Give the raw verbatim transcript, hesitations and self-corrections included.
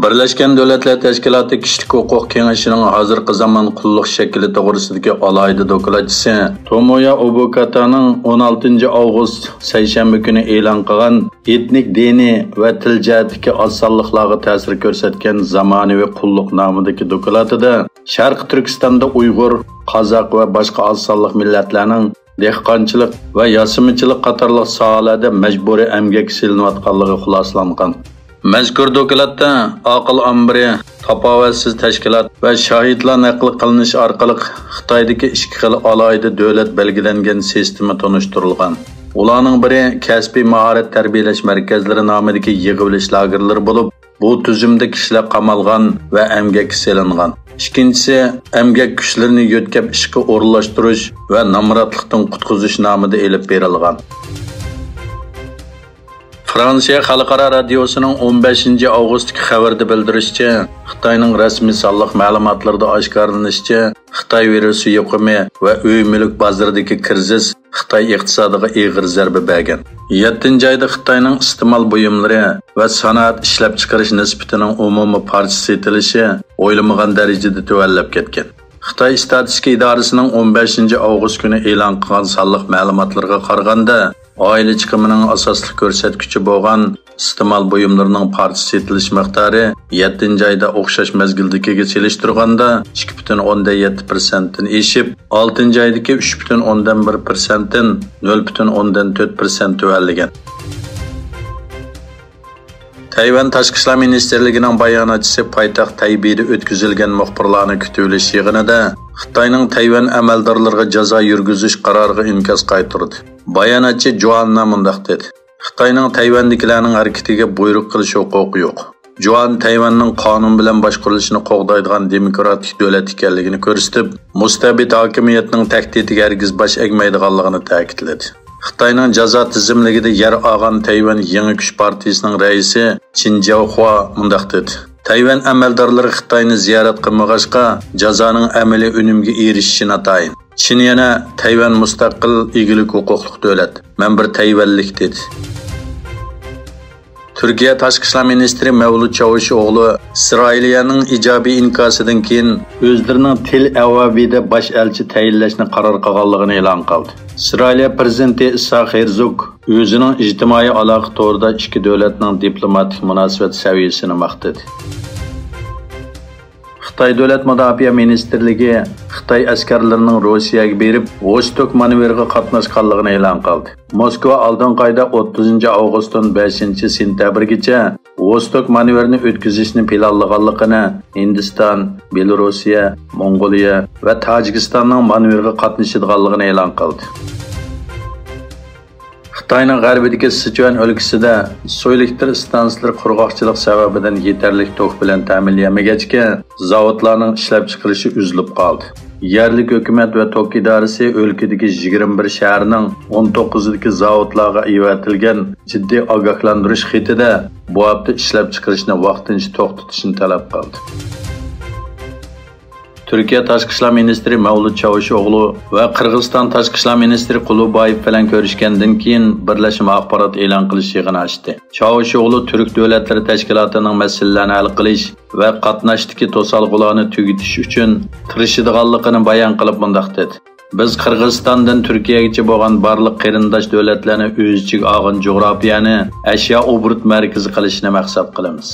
بىرلەشكەن دۆلەتلەر تەشكىلاتى كىشىلىك ھوقۇق كېڭىشىنىڭ ھازىرقى زامان قۇللۇق شەكلى توغرىسىدىكى ئالاھىدە دوكلاتچىسى تومويا ئوبۇكاتانىڭ ئون ئالتىنچى ئاۋغۇست سەيشەنبە كۈنى ئېلان قىلغان ئېتنىك، دىنىي ۋە تىل جەھەتتىكى ئاز سانلىقلارغا تەسىر كۆرسەتكەن زامانىۋى قۇللۇق نامىدىكى دوكلاتىدا شەرقىي تۈركىستاندا ئۇيغۇر، قازاق ۋە باشقا ئاز سانلىق مىللەتلەرنىڭ دېھقانچىلىق ۋە ياسىمىچىلىق قاتارلىق ساھەلەردە مەجبۇرىي ئەمگەككە سېلىنىۋاتقانلىقى خۇلاسىلانغان. مەزكۇر دوكلاتتا ئاقىل ئامبىرى، تاپاۋەتسىز تەشكىلات ۋە شاھىتلار نەقىل قىلىنىشى ئارقىلىق خىتايدىكى ئىككى خىل ئالاھىدە دۆلەت بەلگىلەنگەن سىستېما تونۇشتۇرۇلغان. ئۇلارنىڭ بىرى كەسپىي ماھارەت تەربىيەلەش مەركەزلىرى نامىدىكى يىغىۋېلىش لاگېرلىرى بولۇپ، بۇ تۈزۈمدە كىشىلەر قامالغان ۋە ئەمگەككە سېلىنغان. ئىككىنچىسى، ئەمگەك كۈچلىرىنى يۆتكەپ ئىشقا ئورۇنلاشتۇرۇش ۋە نامراتلىقتىن قۇتقۇزۇش نامىدا ئېلىپ بېرىلغان. فرانسىيە خەلقئارا رادىيوسىنىڭ ئون بەشىنچى ئاۋغۇستتىكى خەۋىرىدە بىلدۈرۈشىچە، خىتاينىڭ رەسمىي سانلىق مەلۇماتلىرىدا ئاشكارىلىنىشىچە، خىتاي ۋىرۇسى يۇقۇمى ۋە ئۆي مۈلۈك بازىرىدىكى كىرىزىس خىتاي ئىقتىسادىغا ئېغىر زەربە بەرگەن. يەتتىنچى ئايدا خىتاينىڭ ئىستېمال بۇيۇملىرى ۋە سانائەت ئىشلەپچىقىرىش نىسبىتىنىڭ ئومۇمىي پارچە سېتىلىشى ئويلىمىغان دەرىجىدە تۆۋەنلەپ كەتكەن. خىتاي ئىستاتىستىكا ئىدارىسىنىڭ ئون بەشىنچى ئاۋغۇست كۈنى ئېلان قىلغان سانلىق مەلۇماتلىرىغا قارىغاندا، ئائىلە چىقىمىنىڭ ئاساسلىق كۆرسەتكۈچى بولغان ئىستېمال بۇيۇملىرىنىڭ پارچە سېتىلىش مىقدارى يەتتىنچى ئايدا ئوخشاش مەزگىلدىكىگە سېلىشتۇرغاندا ئىككى پۈتۈن ئوندىن يەتتە پىرسەنتتىن ئېشىپ، ئالتىنچى ئايدىكى ئۈچ پۈتۈن ئوندىن بىر پىرسەنتتىن نۆل پۈتۈن ئوندىن تۆت پىرسەنت تۆۋەنلىگەن. تەيۋەن تاشقى ئىشلار مىنىستىرلىكىنىڭ باياناتچىسى پايتەخت تەيبېيدە ئۆتكۈزۈلگەن مۇخبىرلارنى كۈتۈۋېلىش يىغىنىدا خىتاينىڭ تەيۋەن ئەمەلدارلىرىغا جازا يۈرگۈزۈش قارارىغا ئىنكاس قايتۇردى. باياناتچى جۇاننا مۇنداق دېدى: خىتاينىڭ تەيۋەندىكىلەرنىڭ ھەرىكىتىگە بۇيرۇق قىلىش ھوقۇقى يوق. جۇان تەيۋەننىڭ قانۇن بىلەن باشقۇرۇلۇشىنى قوغدايدىغان دېموكراتىك دۆلەت ئىكەنلىكىنى كۆرسىتىپ، مۇستەبىت ھاكىمىيەتنىڭ تەھدىتىگە ھەرگىز باش ئەگمەيدىغانلىقىنى تەكىتلىدى. خىتاينىڭ جازا تىزىملىكىدە يەر ئالغان تەيۋەن يېڭى كۈچ پارتىيىسىنىڭ رەئىسى چىن جياۋخۇا مۇنداق دېدى: تەيۋەن ئەمەلدارلىرى خىتاينى زىيارەت قىلمىغاچقا، جازانىڭ ئەمەلىي ئۈنۈمگە ئېرىشىشى ناتايىن. چىن يەنە: تەيۋەن مۇستەقىل، ئىگىلىك ھوقۇقلۇق دۆلەت. مەن بىر تەيۋەنلىك، دېدى. تۈركىيە تاشقى ئىشلار مىنىستىرى مەۋلۇت چاۋۇشئوغلۇ ئىسرائىلىيەنىڭ ئىجابىي ئىنكاسىدىن كېيىن ئۆزلىرىنىڭ تېل ئەۋاۋىدا باش ئەلچى تەيىنلەشنى قارار قىلغانلىقىنى ئېلان قىلدى. ئىسرائىلىيە پىرېزىدېنتى ئىسھاق ھېرزوگ ئۆزىنىڭ ئىجتىمائىي ئالاقە تورىدا ئىككى دۆلەتنىڭ دىپلوماتىك مۇناسىۋەت سەۋىيەسىنى ماختىدى. خىتاي دۆلەت مۇداپىئە مىنىستىرلىكى خىتاي ئەسكەرلىرىنىڭ روسىيەگە بېرىپ، ۋوستوك مانېۋىرىغا قاتناشقانلىقىنى ئېلان قىلدى. موسكۋا ئالدىنقى ئايدا ئوتتۇزىنچى ئاۋغۇستتىن بەشىنچى سېنتەبىرگىچە ۋوستوك مانېۋىرىنى ئۆتكۈزۈشنى پىلانلىغانلىقىنى، ھىندىستان، بېلوروسىيە، موڭغۇلىيە ۋە تاجىكىستاننىڭ مانېۋىرغا قاتنىشىدىغانلىقىنى ئېلان قىلدى. خىتاينىڭ غەربىدىكى سىچۈەن ئۆلكىسىدە سۇ ئېلېكتر ئىستانسىلىرى قۇرغاقچىلىق سەۋەبىدىن يېتەرلىك توك بىلەن تەمىنلىيەلمىگەچكە، زاۋۇتلارنىڭ ئىشلەپچىقىرىشى ئۈزۈلۈپ قالدى. يەرلىك ھۆكۈمەت ۋە توك ئىدارىسى ئۆلكىدىكى يىگىرمە بىر شەھەرنىڭ ئون توققۇزىدىكى زاۋۇتلارغا ئەۋەتىلگەن جىددىي ئاگاھلاندۇرۇش خېتىدە بۇ ھەپتە ئىشلەپچىقىرىشنى ۋاقتىنچە توختىتىشنى تەلەپ قىلدى. تۈركىيە تاشقى ئىشلار مىنىستىرى مەۋلۇت چاۋۇشئوغلۇ ۋە قىرغىزىستان تاشقى ئىشلار مىنىستىرى قۇلۇبايېف بىلەن كۆرۈشكەندىن كېيىن، بىرلەشمە ئاخبارات ئېلان قىلىش يىغىنى ئاچتى. چاۋۇشئوغلۇ تۈرك دۆلەتلىرى تەشكىلاتىنىڭ مەسىلىلەرنى ھەل قىلىش ۋە قاتناشتىكى توسالغۇلارنى تۈگىتىش ئۈچۈن تىرىشىدىغانلىقىنى بايان قىلىپ مۇنداق دېدى: بىز قىرغىزىستاندىن تۈركىيەگىچە بولغان بارلىق قېرىنداش دۆلەتلەرنى ئۆز ئىچىگە ئالغان جۇغراپىيەنى ئەشيا ئوبوروت مەركىزى قىلىشنى مەقسەت قىلىمىز.